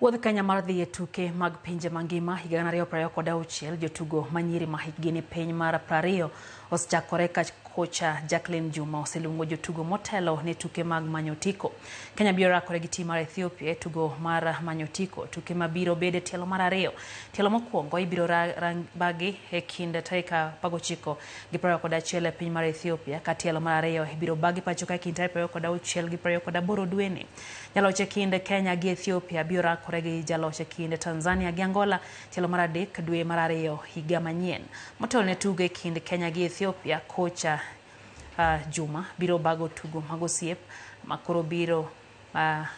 Wuodh Kenya mar dhi e tuke mag pinje mangima higa 2026 jotugo manyiri ma hikgi ni piny mar 20 osechakore ka kocha Jacqueline Juma oseluongo jotugo motelo ne tuke mag manyo otiko. Kenya biro rakore gi tim mar Ethiopia e tugo mar manyo otiko, tuke mabiro bedo e tielo mar ariyo. Tielo mokwongo ibiro bagi e kind tarik 19 gi 21 e piny mar Ethiopia, ka tielo mar ariyo ibiro bagi pacho ka e kind tarik 26 gi 28 dweni. Jaloch e kind Kenya gi Ethiopia biro rakore gi jaloch e kind Tanzania gi Angola tielo mar adek dwe mar ariyo higa manyien. Motelo ne tugo e kind Kenya gi Ethiopia, kocha Juma biro bago tugo mag osiep makoro biro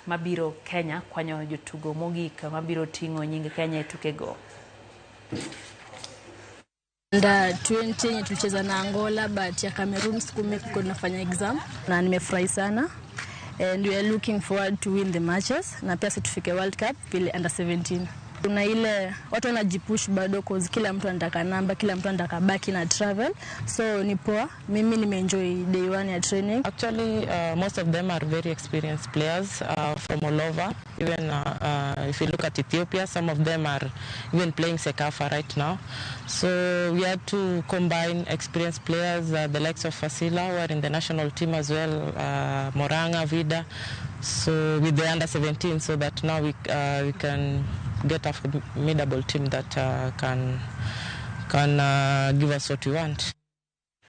mabiro Kenya kwanyo jotugo mogik mabiro ting'o nying Kenya e tukego. Under 20 yenye tulicheza na Angola, but ya Cameroon sikumake, nafanya exam, na nimefurahi sana and we are looking forward to win the matches na pia si tufike World Cup vile under 17. Kuna ile watu wanajipush bado, cause kila mtu anataka namba, kila mtu anataka baki na travel, so ni poa. Mimi nimeenjoy day one ya training. Actually, most of them are very experienced players from all over. Even if you look at Ethiopia, some of them are even playing CECAFA right now. So we had to combine experienced players, the likes of Fasila, who are in the national team as well, Moranga, Vida, so with the under 17, so that now we can get a formidable team that can give us what we want.